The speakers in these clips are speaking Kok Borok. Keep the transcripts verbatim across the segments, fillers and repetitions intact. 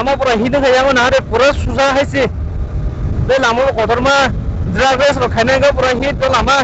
Lama pura hit wngkha, yango nahare pura susa hai se. Tei lama bo kotorma, drag race rok khainai wngkha pura hit o lama.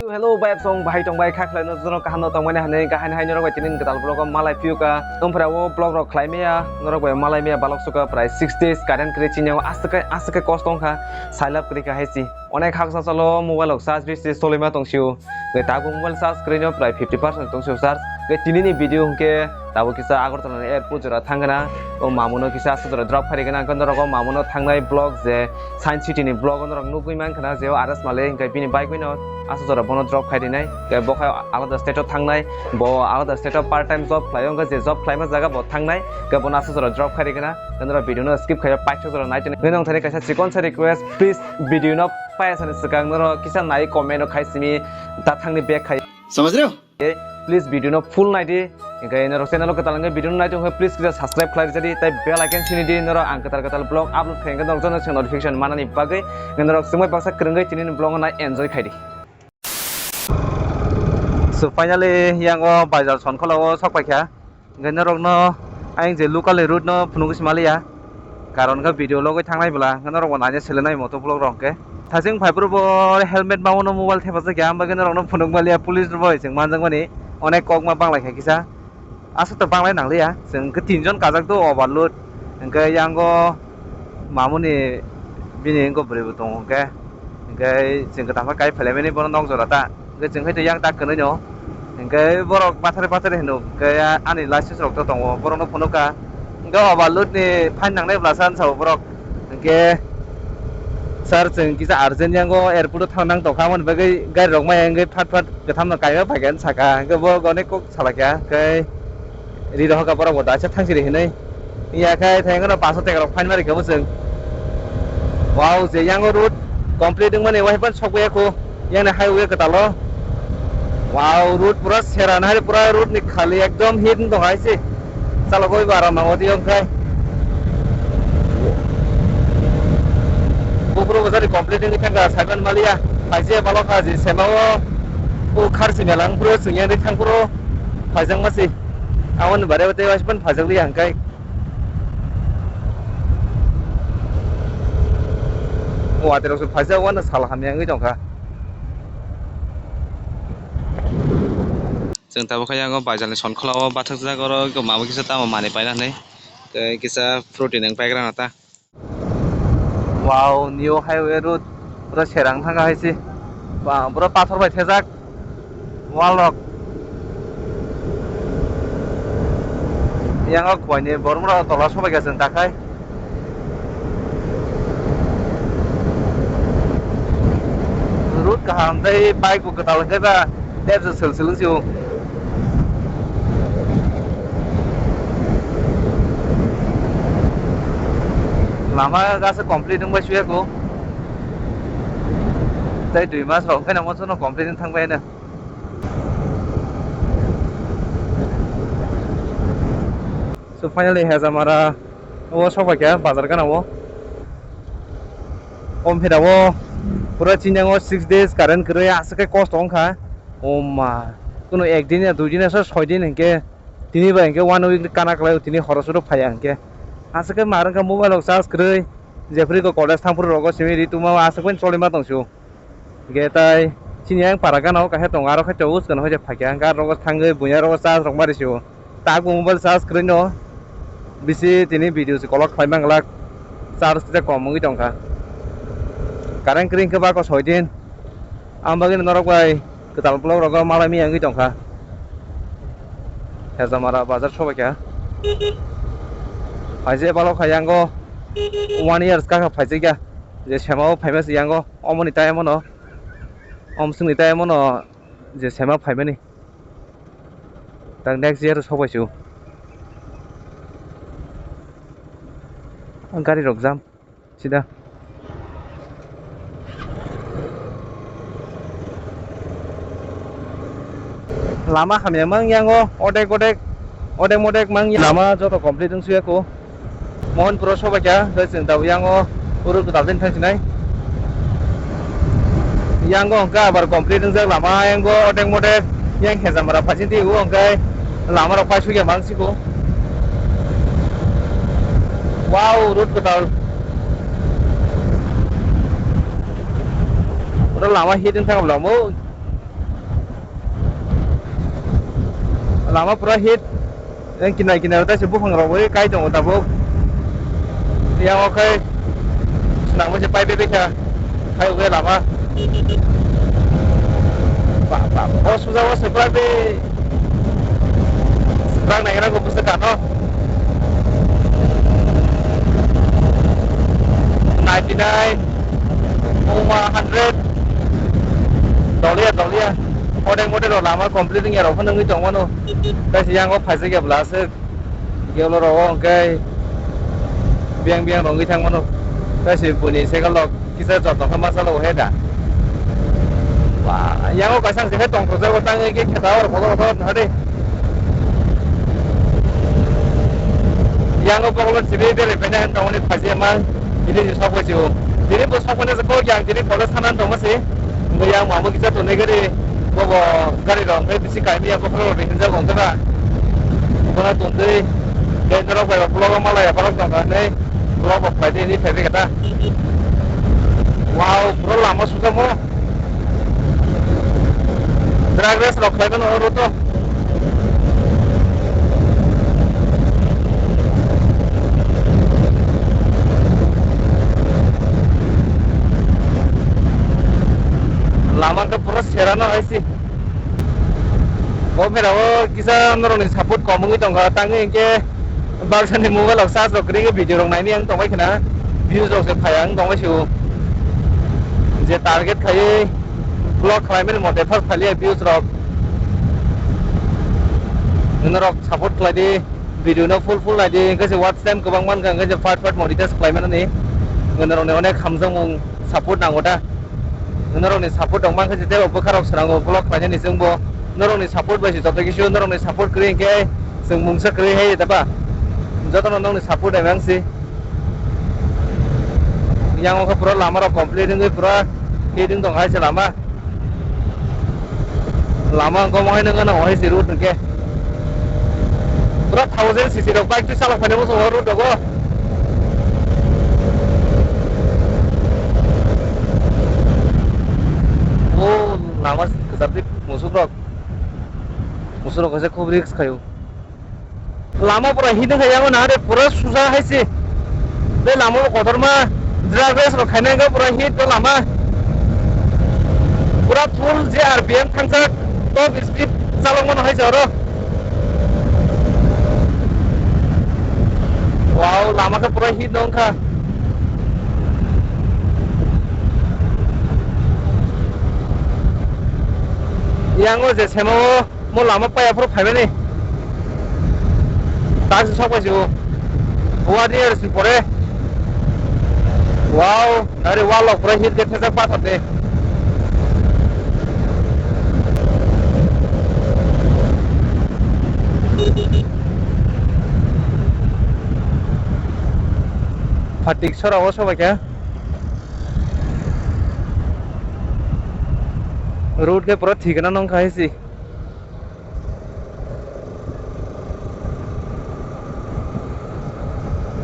Hello, bai song, bahai tong bai, kha khlai no jono kaham no tong mani hanai, kahai hai norok bai tinin kwtal vlog o malai phiyo ka. Tong phra o vlog rok khlai maya, norok bai malai maya balok suka prai six days current kwrwi chini o aswk kai, aswk kai kosto wngkha, sailap kwrwi kha hai si. Onek haksa salo mobile rok charge bisi solima tong sio. Tei tabuk mobile charge kwrwi no prai fifty percent tong sio charge. Tei tini ni video hwnkhe tabuk kisa Agartala ni airport jora thang gana. O mamu no kisa aswk jora drop khai rikana, hwnkhe norok o mamu no thangnai vlog je Science City ni vlog o norok nugwi man khana je o R S Malik hwnkhe bini bike bai no aswk jora bono drop khai rinai. Hwnkhe bo khai alada state o thangnai, bo alada state o part time job khlai o, hwnkhe je job khlaima jaga bo thangnai, hwnkhe bono aswk jora drop khai rikana. Hwnkhe norok video no skip khai paithak jora nai tini. Hwnkhe nong thani kaisa chikon sa request, please video no paya sani swkang norok kisa nai comment o khai simi ta thangni back khai. Samajh rahe ho? Please video no full nai di. Hwnkhe norok channel o kwtal hwnkhe video no nai tong khe please kisa subscribe khlai rijadi tei bell icon sini di, norok ang kwtal kwtal vlog upload khai hwnkhe norok jono se notification manani bagwi. Hwnkhe norok chwngbai baksa kwrwngwi tini ni vlog no nai enjoy khai di. So finally yango Baijal Sonkhola o sok paikha. Hwnkhe norokno ayang je local ni route no phunugwi se maliya, karon khe video logwi thangnai bwla hwnkhe norokbo naina selenai moto vlog rok hwnkhe. Thaching phaiphuru bo helmet mauno mobile thepajak ya, hwnba khe norokno phunuk maliya, police rok bai chwng manjakmani onek kokma banglaikha kisa. Aswk to banglai nangliya, chwng khe tinjon kajak do overload, hwnkhe yango mamuni bini wngkha bwrwi bo tongo hwnkhe, hwnkhe chwng kwtal khe kai phailaimani bono nok jora ta. Hwnkhe chwng hai to yang tak kwnwi no. Hwnkhe borok bathari bathari hino, hwnkhe ani license rok to tongo, borokno phunukha. Hwnkhe overload ni fine nangnai bwla san sao borok. Hwnkhe sir, chwng kisa urgent yango airport o thang nang tongkha, aboni bagwi gari rok maya wngwi phat phat kwtham no kaima phaikha hinwi sakha. Hwnkhe bo onek kok salakya, hwnkhe ri rohorkha borok bo daisa thang siri hinwi. Iya khai thai wngkhano paso teka rok fine ma rikha bo chwng. Wow, je yango route complete wngmani wahai phano sokbaiya kho, yang ni highway kwtalo. Wow, route pura sera nahari, pura route ni khali ekdom hit wng tong hai se. Chalogwi bo aram nango tei wngkhai. Buphuru bo jani complete wngwi thangkha, cycle maliya. Phaise balokha je sema o, o kharsi melang phuru chwngya wngwi thang phuru phaijak masi. Aboni bare tei waisa phano phaijak liya hwnkhe. O watwi rok se phaijak, wano sal hamya wngwi tongkha. Chwng tabuk khe yango Baijalni Sonkhola o bathakjak, oro mabo kisa tamo manwi paina hinwi tei kisa fruit ni wng paikrana ta. Wow, new highway road, pura serang thangkha hai se. Ba, pura pathor bai thejak. Wall rok. Yang o khwai ni borok rok tola sobai kha chwng takhai. Road kaham tei bike bo kwtal hwnkhe ba tepsa sil sil wng sio. Lama gasa complete wng bai suya ko. Tei dui mas rok wngkhe namo sono complete wng thang bai no. So finally Hejamara o sok bai kha bazar gana o. O phira o pura chini o six days current kwrwi aswk khe kosto wngkha. O ma, kuno ek din ya dui din ya soi din hinkhe tini bai hinkhe one week kana kwlai o, tini horo soro phaiya hinkhe. Aswk khe ma rwngkha mobile rok charge kwrwi, jephru ko college thang phuru rogo simi ri tuma aswk bai choli ma tong sio. Hingke tai chini yang para gana o kaisa tongo, aro khe chobus gana hoide phaikha, hingke aro thangwi buya rogo charge rok mari sio. Tabuk mobile charge kwrwi no bisi tini video se kolok khlai manglak, charge kisa kom wngwi tongkha. Current kwrwi hingke bako soi din, ang bagwi norok bai kwtal vlog rogo malai maya wngwi tongkha. Hejamara bazar sobaikha. Phaise balo kha yango one years kakha phaisakya, je sema o phaima se yango. Omoni tai mono, omsongni tai mono je sema phaimani. Tak next year sok bai se o. Gari rok jam sida. Lama hamya mang yango, odek odek, odek modek mang ya-, lama joto complete wng suya ko. Mohonpuro sobaikha, hwnkhe chwng tabuk yango uro kwtal din thang sinai. Yango hwnkhe abar complete wngjak lama, yango odek modek Yang Hejamara phaising twi o hwnkhe lama rok paisukya mang siko. Wow, road kwtal. Oro lama hit wngkha lama o. Lama pura hit. Yang kinai kinai tei se buphang rok bai kai tongo tabuk. Yang o khai swnam se pai bai kha. Hai o lama. Ba, ba, o suja o se pai bai. Rang nai rang ko pusa ka no. Ninety nine, one hundred. Dolia, dolia. Model, model lama complete ya rok nungwi tongmano. Kaisa yang o phaijak ya bla se. Gelo rogo hwnkhe biyang biyang rwngwi thangmano. Tei se buini cycle rok kisa joto khe masa logo he da. Ba, yango kaisa ang se khe tongthokjak bo tangwi khe kheta oro kotor kotor wngkha de. Yango bokolo simi belai phaina hwn tongmani phaji ma. Bini se sok bai se o. Bini bo sok bai se kok yang bini college sana tongma se. Hwnkhe yang mama kisa tonwi gari, bobo gari rok hwnkhe bisi kaimya bokhorok rok hinjak wngkha. Bono tongtwi tei norok bai rok vlog o malaya borok tongkha hinwi vlog rok khlai di hinwi phaibai kha ta. Wow, bro lama sujamo. Drag race rok khlai mano oro to. Lama khe pura serano hai se. O phera o kisa norokni support kom wngwi tongkha, tangwi hinkhe baksani mobile rok charge rok kwrwi khe video rok naini ang tongbai khna, views rok se phai ang tongbai se o. Je target khaiwi vlog khlaimani mote first phaliya views rok. Norok support khlai di, video no full full nai di, hinkhe se watch time kwbang mankha, hinkhe se part part monetize khlai mani. Norokni onek hamjakmung support nango ta. Norokni support rok mankha je teibo bwkha rok swnango vlog khlainani chwngbo. Norokni support bai se joto kisu, norokni support kwrwi hinkhe chwng mungsa kwrwi hai da ba. Jotono nokni support hai mang se. Yang wngkha pura lama rok complete wngwi pura hit wng tong hai se lama. Lama wngkha mohai nw gana mohai se road hwnkhe. Pura thousand C C rok bike twi chalok phaina muchungo road rogo. O lama kwchar twi musuk rok. Musuk rok kaisa khub risk khaio. Lama pura hiding kha yango na re pura suja hai se. Be lama bo kotorma drag race rok khainai ga pura hit to lama. Pura full je R P M thangjak top speed chalok mano hai se oro. Wow, lama khe pura hit nong kha. Yango je semo. Mo lama paya phuru phaimani. Tak se sok pai se o. One year se pore. Wow, nari wall rok pura hit khe thajak pathar de. Phatik sora o sobai khe. Road khe pura thikna nong khai si.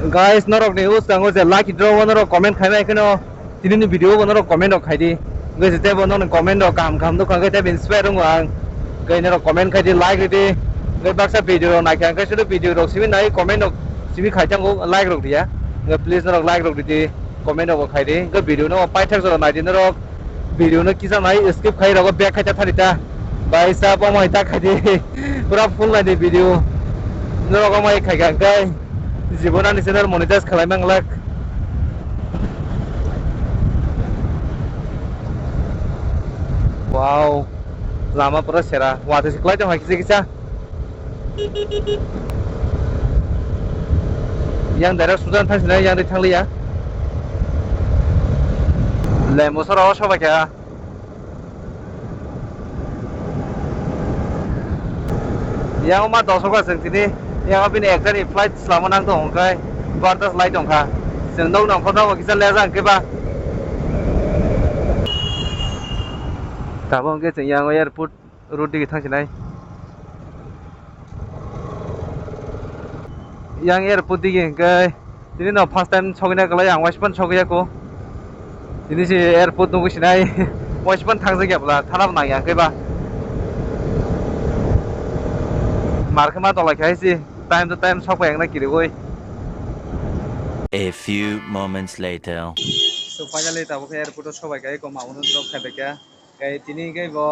Guys, norok ni uskango je lucky draw o norok comment khai bai kheno, tini ni video bo norok comment rok khai di. Guys, tebo norok comment rok kaham kaham nukha, tebo inspire wngo ang. Guys, norok comment khai di, like ridi. Guys, baksa video rok naikha, guys, video rok simi nai comment rok simi khai thango, like rok riya. Guys, please norok like rok ridi, comment rok bo khai di. Guys, video no paithak jora nai di norok. Video no kisa nai skip khai rogo back khai ta thani ta. Bai sa bo mai ta khai di. Pura full nai di video. Norok mai khai kha kai. Jibon ani channel monetize khalai mang lak. Wow. Lama pura sera. Watwi se kwlai tong hai kisa kisa. Yang direct sudan thang sina yang ri thang liya. Le musora o sobai kha. Yang ma dosok ka seng tini. Yang bini ekta ni flight selama nang tong kai. Bartas lai tong kha. Seng nok nang kho nang kisa le jang ke ba. Tabo hwnkhe chwng yang airport Road digi thangsinai. Yang airport digi hwnkhe tini no first time sogwina kwlai ang waisa phano sogwi ya kho. Tini se airport nugwi sinai waisa phano thangjak ya bwla thana bo nang ya khe ba. Mar khe ma tolai khai se time to time sok pai ang na kiriwi. A few moments later. So finally tabuk khe airport o sobai kai ko ma uno drop khai bai kha. Kai tini kai bo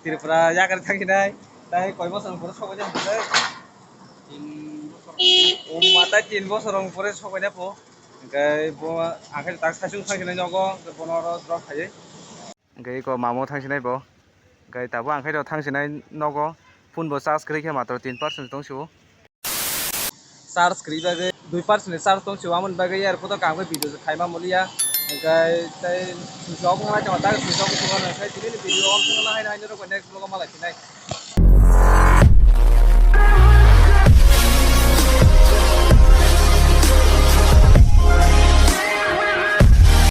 Tripura yakar thangsinai. Tai koi bosor pore sobai jang bwlai. Tin bosor. O ma tai tin bosor pore sobai na po. Kai bo akhir tak sasung thangsinai nogo bono ro drop khai. Hwnkhe eko mamo thangsinai bo. Hwnkhe tabuk ang khe thangsinai nogo. Phone bo charge kwrwi khe matro tin percent tong sio. Charge kwrwi bagwi dui percent ni charge tong sio, amoni bagwi airport o kaham khe video khaima muliya. Hwnkhe tei switch off wngna tongma tak switch off wngna sai tini ni video on wngna haino haino rok next vlog o malai phinai.